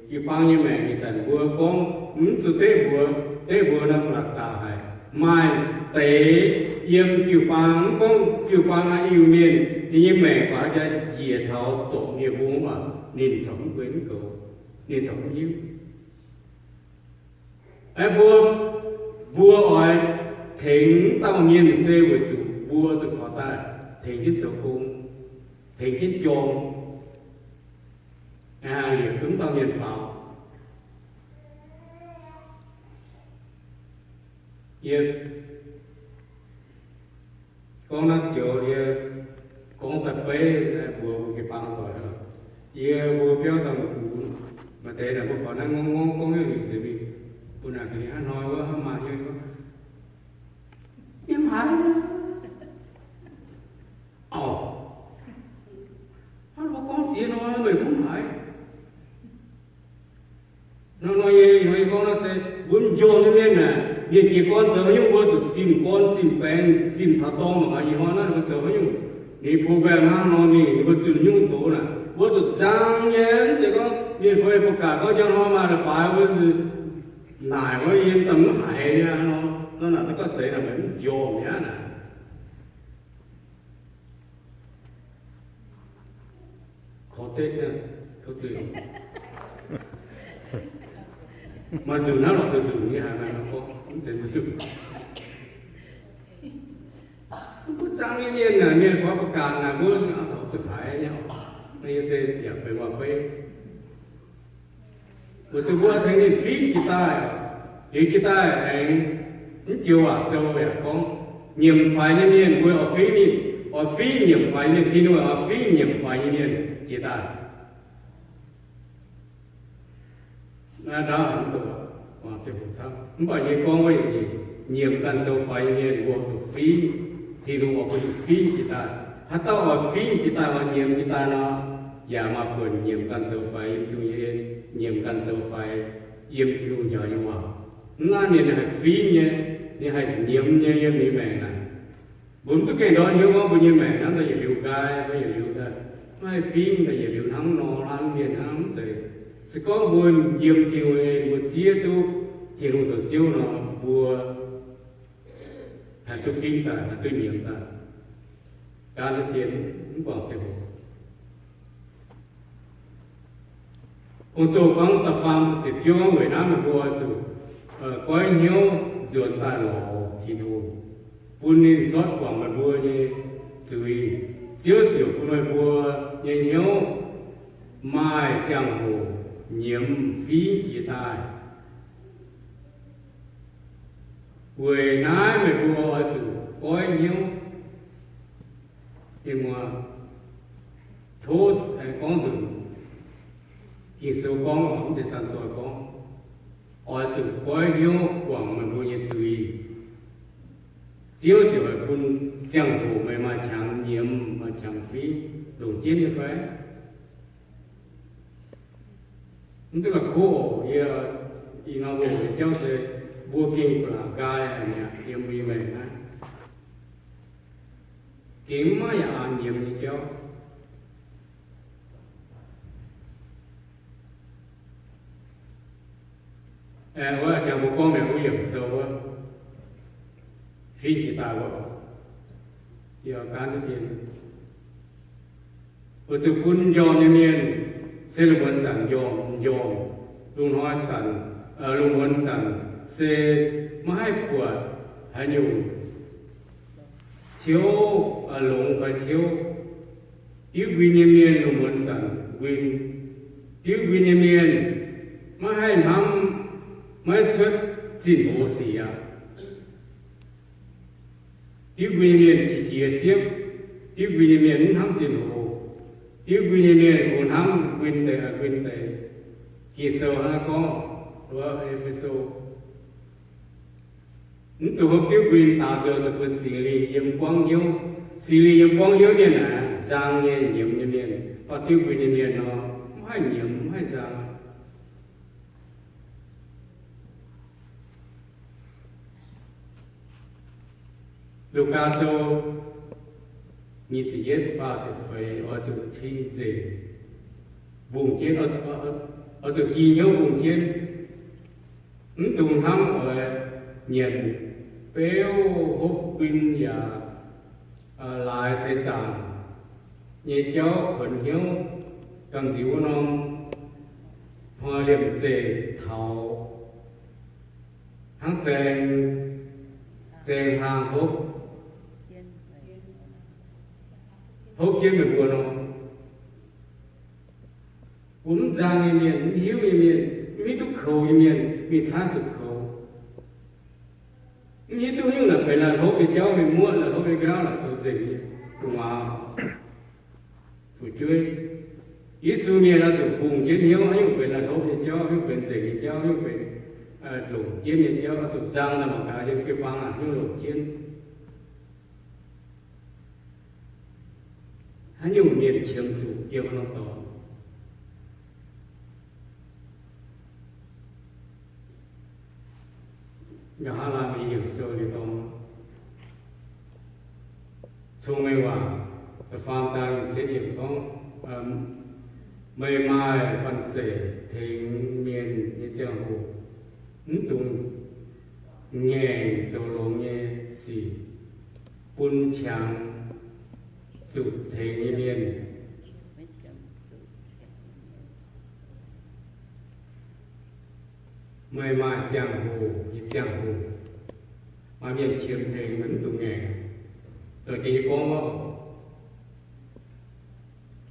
Jiu-baang nyei maengc ih zanc mbuo gorngv mv zuqc dev mbuox, dev mbuox naaiv ba'laqc zaqc haic. Maaih deix yiem jiu-baang, mv gorngv jiu-baang naaiv Iu-Mienh, ninh nyei maengc baac jaa njiec taux zorpc nie bung waac, ninh corc mv guei mv goux, ninh corc mv hiuv. Aeqv, mbuo, mbuo oix tengx mv dauh mienh se weic zuqc mbuo zuqc faaux daaih tengx jienv zoux gong, tengx jienv jorm, liepc duqv mv dauh mienh faaux. Yie gorngv naaiv joux, yie gorngv daaih beiv mbuox mbuo jiu-baang doic, yie mbuo biauv daaih mbuo, maaih deix naaic mbuo faaux naaiv ngorngv ngorngv gorngv heuc ninh mingh, mbuo naaic ga'naaiv hnoi wuov hnangv maaih heuc, yie mv haiz. Auv, hnangv mbuo gorngv ziex nor, meih mv haiz. Hnangv nor yie, hnoi yie gorngv naaiv se mbuo m'njormh nyei mienh aah, mienh jiez gorn zoux haaix nyungc mbuo zuqc zimh gorn zimh baengx zimh taux dorngh mangc gaax ih hnoi naaiv mbuo zoux haaix nyungc. Ninh program hnangv nor mingh, ninh mbuo zunh nyungc doz naaic, mbuo zuqc zaang nyei. Mv zeiz gorngv mienh fai ba'gaac gorngv njang hnoi maaih leiz-baaix mbuo naaic wuov yiem daaih mv haiz nyei nor, nor naaic da'gorngv zeiz naaic meih mv njormh mi'aqv naaic. Korv-dekv, maaih nzunc hnangv lorqc, nzunc nyei haiz maaih nor gorngv, mv zeiz mv zuqc. Mv baac zaang nyei mienh naaic, mienh fai ba'gaac naaic, mbuo zuqc haiz nyei. Naaiv yie se yaac benx waac-beiv. Weic zuqc mbuo tengx ninh fingv jiex daaih, liuz jiex daaih aengx mv joux waac sou yaac gorngv, nyiemc faix nyei mienh mbuo oix fingv ninh, oix fingv nyiemc faix nyei mienh, Tin-Hungh oix fingv nyiemc faix nyei mienh jiex daaih. Naaiv ndaauv mv baac yie gorngv wuov, nyiemc ganh zoux faix nyei mienh mbuo zuqc fingv, Tin-Hungh oix bun ninh fingv jiex daaih. Haaix dauh oix fingv jiex daaih, oix nyiemc jiex daaih nor, yaac maaih buonc nyiemc ganh zoux faix yiem Tin-Hungh nyei en, nyiemc ganh zoux faix yiem Tin-Hungh njaaux nyei waac. Mv naaiv ninh haih fingv nyei, ninh haih nyiemc nyei yiem ninh maengc naaic. Mbuo mv duqv gengh ndortv hnyouv gorngv mbuo nyei maengc hnangv daaih yietc liuz nqaai fai yietc liuz daaih maiv haih fingv, daaih yietc liuz hnangv nor hnangv mienh hnangv mv zeiz. Se gorngv mbuo yiem Tin-Hungh nyei en, mbuo zieqv duqv Tin-Hungh zoux Ziouv nor, mbuo haih duqv fingv daaih, haih duqv nyiemc daaih. Gan deix dien mv guangc ziangh hoc. Kungx zoux gorngv da'faam ziepc juov, weic naaiv meih mbuo oix zuqc goiv hnyouv nzuonx daaih lorz Tin-Hungh, bun ninh sortv guangc meih mbuo nyei zuiz. Ziouv ziouc bun meih mbuo nyei hnyouv maaih ziangh hoc nyiemz fingv jiex daaih. Weic naaiv meih mbuo oix zuqc goiv hnyouv. Mienh muoz, tov aengx gorngv nzunc, Ging-Sou gorngv, mv zeiz zanc zoih gorngv, oix zuqc goiv hnyouv guangc meih mbuo nyei zuiz. Ziouv ziouc bun ziangh hoc meih maaih qangx nyiemz, maaih qangx fingv, longc jienv nyei fai? Mv duqv la'kuqv oc. Yie ih hnoi mbuo nyei jauv se mbuo gengh ba'laqc nqaai haic mi'aqv yiem mbuo nyei maengc naaiv. Gengh maiv yaac an nyiemz nyei jauv. Wuov jangx mbuo gorngv mi'aqv, wuov yiemc sou wuov, fingv jiex daaih wuov, yie gaanv duqv dien. Weic zuqc bun m'njormh nyei mienh se lungh muonz zanc m'njormh, m'njormh, lungh hnoi zanc, lungh muonz zanc se maiv haih buatc haaix nyungc ciouv, longx fai ciouv. Diuv nquin nyei mienh lungh muonz zanc nquin. Diuv nquin nyei mienh maiv haih hnamv, maiv cuotv zinh hoz sic aqv. Diuv nquin nyei mienh qiex jiez siepv. Diuv nquin nyei mienh mv hnamv zinh hoz. Diuv nquin nyei mienh kungx hnamv nquin deix, nquin deix. Ging-Sou hnangv naaiv gorngv, E^fe^so, mv dungx hopv diuv nquin, daaux nzuonx daaih bun Singx Lingh yiem buangv hnyouv. Singx Lingh yiem buangv hnyouv mienh aeqv, nzang nyei, nyiemz nyei mienh. Mv baac diuv nquin nyei mienh nor, mv haih nyiemz, mv haih nzang. Lugaa Sou nyic ziepc yietv faah ziepc feix, oix zuqc cing-nzengc, mbungh jienv oix zuqc Oix zuqc jih hnyouv bungx jienv, mv dungx hnamv oix nyanc beuv hopv guin yaac laaix seix zaangc nyei jauv kuonx hnyouv, gamh nziex wuov norm hnoi liemh zeih taux hnangv zaeng, zaeng hlaang hopv, hopv jienv meih mbuo nor. Mbuo mv nzang nyei mienh, mv hiuv nyei mienh, mv hiuv duqv koux nyei mienh, mingh caaiv zuqc koux. Mv hiuv duqv nyungc naaic benx la'hlopv nyei jauv, mingh muoqv la'hlopv nyei jauv, la'zoux nzengc nyei, gu'nguaaz, fu'jueiv. Yesu mienh oix zuqc bungx jienv hnyouv, haaix nyungc benx la'hlopv nyei jauv, haaix nyungc benx nzengc nyei jauv, haaix nyungc benx longc jienv nyei jauv, oix zuqc nzang daaih mangc gaax yiem jiu-baang haaix nyungc longc jienv. Haaix nyungc mienh qiemx zuqc yiem haaix norm dorngx. Yauh hnangv Laamaan Yienc Sou nyei dorngx, Cong-Mengh Waac da'faam zaang yietc cietv yiemc gorngv, meih maaih banh zeic tengx mienh nyei ziangh hoc, mv dungx ngaengc zoux longx nyei sic bun qangx zuqc tengx nyei mienh. Meih maaih ziangh hoc, nyei ziangh hoc, maaih mienh qiemx tengx, meih mv dungx ngaengc. Dorh jienv yie gorngv wuov,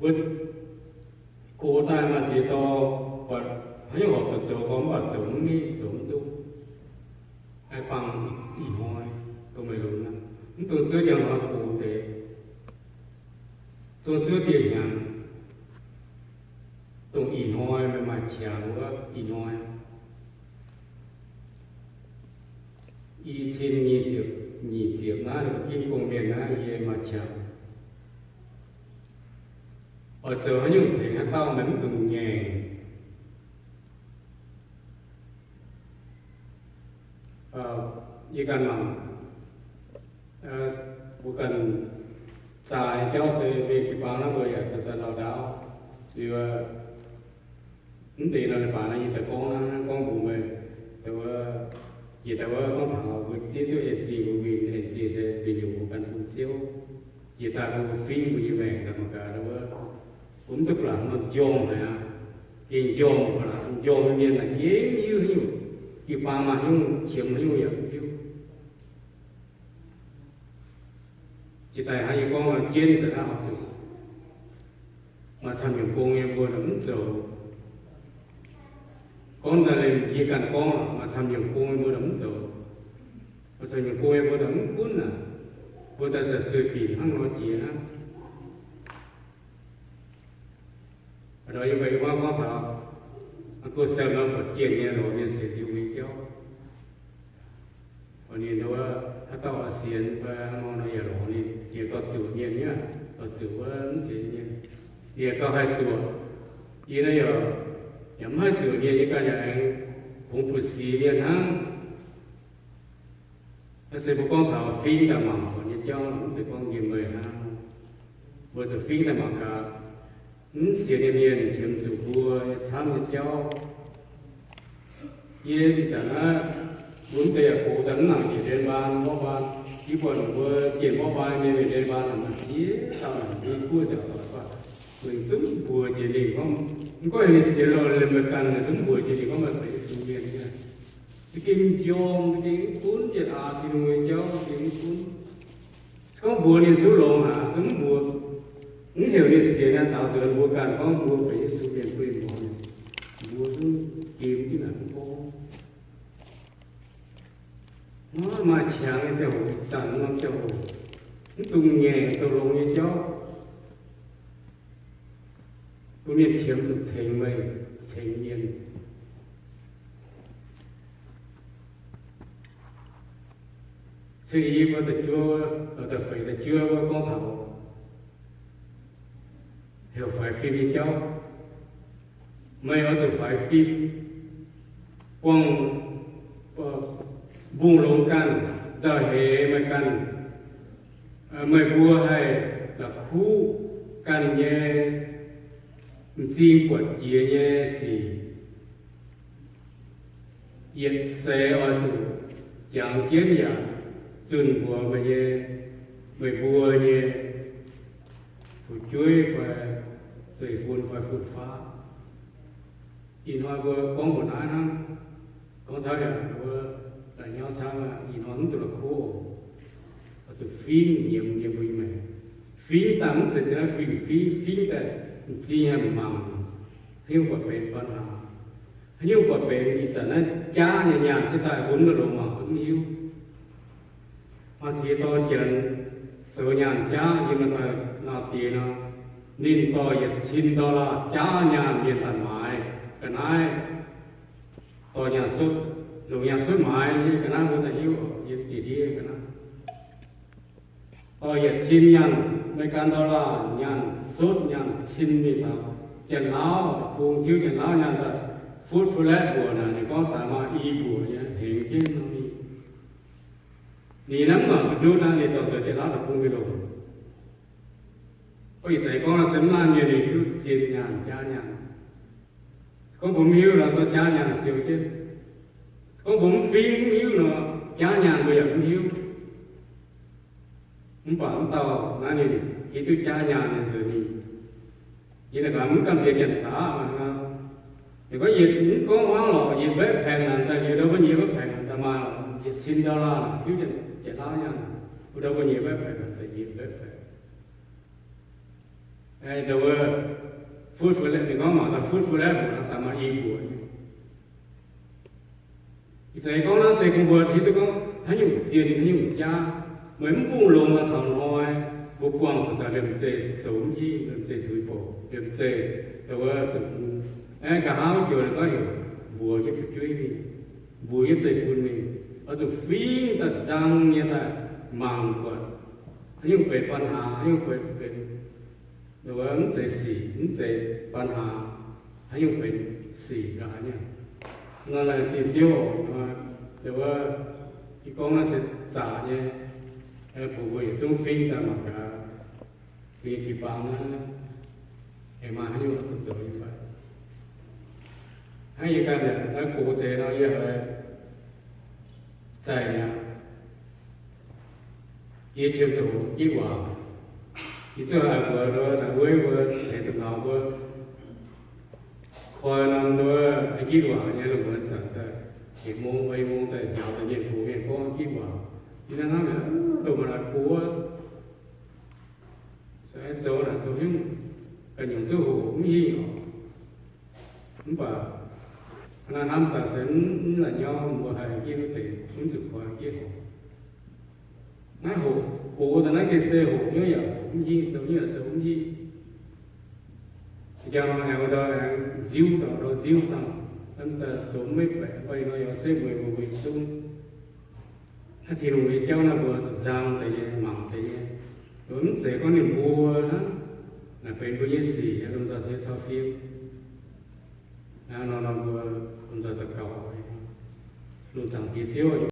wuov gox daaih maaih ziex dauh buatc haaix nyungc horpc zuqc zoux gorngv mv baac zoux mv mingh, zoux mv duqv. Haih bangc ih hnoi dongh meih longx aqv, mv dungx zuov njang hnoi gox deix, dongh zuov dieh hnyangx, dongh ih hnoi meih maaih qangx wuov ih hnoi. I cin nyic ziepc, nyic ziepc naaiv, Ginv Gong Mienh naaiv yie maaih qangx. Oix zoux haaix nyungc tengx haaix dauh, meih mv dungx ngaengc. Yie ganh mangc, mbuo ganh zaah nyei jauv se mingh jiu-baang naaiv mbuo yaac zoux daaih lauh ndaauv. Liuz, mv deix nor leiz-baaix naaiv yie daaih gorngv hnangv, gorngv mbuox meih, jiex daaih wuov gorngv taux mbuo zieqv duqv en zingh mbuo mingh en zingh se benx nyungc mbuo ganh bun Ziouv. Jiex daaih mbuo fingx mbuo nyei maengc daaih mangc gaax wuov, mbuo mv duqv ba'laqc norm njormh haic aqv. Gengh njormh, ba'laqc njormh nyei mienh naaic gengh hiuv haaix nyungc, jiu-baang maaih haaix nyungc, qiemx haaix nyungc yaac mv hiuv. Jiex daaih hnangv yie gorngv jienv nzengc naaiv oix zuqc maaih camv nyungc gong nyei mbuo mv zoux. Gorngv daaih liemh yie ganh gorngv, maaih camv nyungc gong nyei mbuo mv zoux. Maaih camv nyungc gong nyei mbuo mv gunv aqv. Mbuo daaih zanc sueih binc hnangv nor jiex hnangv. Nor yie mbuo gorngv taux, gorngv saeng nor buatc jienh nyei lorz mienh sienx Tin-Hungh nyei jauv. Ninh wuov haaix dauh oix sienx fai hnangv nor nor yaac lorz ninh. Ninh gauh zuoqc mienh nyei, gauh zuoqc wuov mv sienx mienh. Ninh yaac gauh haih zuoqc. Yie naaiv yaac, yaac mv haih zuoqc mienh, yie ganh yaac aengx kungx buoz-six mienh hnangv. Naaiv se mbuo gorngv taux fingx daaih mangc buatc nyei jauv, mv zeiz gorngv nqemh meih hnangv. Mbuo zuqc fingx daaih mangc gaax, mv sienx nyei mienh qiemx zuqc mbuo nyei camv nyei jauv. Yie ih zanc naaiv, mbuo mv deix yaac gox daaih mv nangc jiex ndenv mbaan, mborqv mbaan. Yie buatc mbuo jiex mborqv mbaan nyei mienh ndenv mbaan, maaih ziex dauh naaic mbuo guoqv nzengc, mbuo zungv mbuox jiex ninh gorngv, mv gorngv heuc ninh sienx lorqc, liemh meih ganh naaic zungv mbuox jiex ninh gorngv meih benx Yesu mienh. Za'gengh njormh, za'gengh mv gunv, yietc aax Tin-Hungh nyei jauv za'gengh mv gunv. Se gorngv mbuox ninh zungv longx haic, zungv mv mbuox, mv heuc ninh sienx naaiv, daaux nzuonx mbuo ganh gorngv mbuo benx Yesu mienh bun ninh muangx, mbuo zungv gemh jienv naaic mv gorngv. Maaih qangx nyei ziangh hoc, ih zanc norm ziangh hoc, mv dungx ngaengc zoux longx nyei jauv. Bun mienh qiemx zuqc tengx meih, tengx mienh. Cing-Yie mbuo da'juov, da'feix da'juov wuov gorngv taux heuc faix fim nyei jauv. Meih oix zuqc faix fim, buangh, mbungh longx ganh, nzauh heix meih ganh. Meih mbuo haih la'kuqv ganh nyei m'zing buatc jiex nyei sic. yietc seix oix zuqc jangx jienv yaac zunh mbuox meih nyei, meih mbuo nyei fu'jueiv fai zeiv-fun fai fun-faqv. Ih hnoi mbuo gorngv mbuox naaiv hnangv, gorngv caux yaac mbuo la'nyauv camv aqv. Ih hnoi mv duqv la'kuqv oc. Oix zuqc fingx nyiemz yiem mbuo nyei maengc. Fingx daaih mv zeiz ziex fingx, fingx, fingx daaih m'zing haih mangc, haaix nyungc buatc benx ปัญหา, haaix nyungc buatc benx. Ih zanc naaiv jaav nyei nyaanh se daaih mbuo mv longx mangc, mv hiuv. Maaih ziex dauh janx zoux nyaanh jaav yiem naaiv daaih nor, diex nor, ninh dorh yietc cin dollar jaav nyaanh mienh daaih maaiz ga'naaiv, dorh nyaanh sutv, longc nyaanh sutv maaiz, ga'naaiv mbuo daaih hiuv yiem dieh ndiev ga'naaiv. Dorh yietc cin nyaanh, American dollar nyaanh sutv, nyaanh cin mingh taux Janx-Lauv, bung ziouv Janx-Lauv nyaanh daaih, futv futv laeqv mbuoqc naaic, ninh gorngv daaih maaih i mbuoqc nyei hengx jienv nor. Ninh naaiv mv baac mv ndutv naaiv, ninh dorh zoux Janx-Lauv daaih bung mingh longc. Gorngv ih zanc gorngv naaiv se mv laanh mienh ninh duqv zien nyaanh, jaav nyaanh. Gorngv mbuo mv hiuv nor, zorqv jaav nyaanh siou jienv. Gorngv mbuo mv fingx mv hiuv nor, jaav nyaanh mbuo yaac mv hiuv. Mv baac mv dauh naaiv ninh hiuv duqv jaav nyaanh nyei nzunc ninh, yie naaic gaax mv gamh nziex janx-zaqc aqv. Ninh gorngv yietc, mv gorngv hmuangv lorqc, yietc mbaeqv paengx naaic daaih, liuz ndau mbuo nyei mbaeqv paengx naaic daaih maaih lorqc, yietc cin dollar siouv Janx-Lauv nyaanh, ndau mbuo nyei mbaeqv paengx naaic daaih yietc mbaeqv paengx. Ndau wuov futv futv laeqv, ninh gorngv mangc daaih futv futv laeqv mbuoqc naaic daaih maaih i mbuoqc. Ih zanc gorngv naaiv se kungx mbuo hiuv duqv gorngv haaix nyungc zien, haaix nyungc jaav. Meih mv bungx longx nor, taux hnoi mbuo buangh zuqc daaih liemh zeih zoux mv hingh, liemh zeih zuiz bouc, liemh zeih ndau wuov zuqc bung. Aeqv, nqa'haav joux ninh gorngv heuc mbuox jienv fu'jueiv mingh, mbuox jienv zeiv-fun mingh, oix zuqc fingx daaih nzang nyei daaih mangc buatc haaix nyungc benx ปัญหา, haaix nyungc benx, benx ndau wuov mv zeiz sic, mv zeiz ปัญหา, haaix nyungc benx sic ga'haaix nyungc. Nor laengz zingh Ziouv oc. Ndau wuov ih gorngv naaiv se zaqc nyei, bun mbuo yietc zungv fingx daaih mangc gaax, zingh jiu-baang naaiv aengx maaih haaix nyungc oix zuqc zoux nyei fai. Hnangv yie ganh yaac naaiv gox deix nor, yie haiz zaih mi'aqv. Yie qiemx zuqc hoqc jienv waac. Yie zuqc haiz mbuox nduov naaic wuov mbuo tengx duqv nor mbuo koi norm nduov jienv waac nyei lungh muonz zanc daaih, yietc mong fai i mong daaih njaaux daaih mienh gox mienh gorngv jienv waac. Yie naaiv hnamv mi'aqv, loz-hnoi naaic gox zoux naaic zoux hnyouv ganh nyungc zuqc hoqc mv hingh oc. Mv baac naaiv hnamv daaih se mv la'nyauv mbuo haih jienv wuov deix mv zuqc koi jienv hoqc. Naaiv hoqc gox daaih naaiv gengh se hoqc hnyouv yaac hoqc mv hingh, zoux hnyouv yaac zoux mv hingh. Njang nor aengx ndau aengx nziuv dauh ndau nziuv dauh, hnamv daaih zoux mv maiv baeqc, baac ih hnoi yaac se mueiz mbuo mbuo yietc zungv naaiv Tin-Hungh nyei jauv naaiv mbuo zuqc nzang deix nyei, mangc deix nyei. Mv zeiz gorngv ninh mbuo hnangv, naaic benx mbuo nyei sic, lomh nzoih caux fim. Naaiv nor nor mbuo lomh nzoih daux gaux, lungh zaangc Diex Ziouv.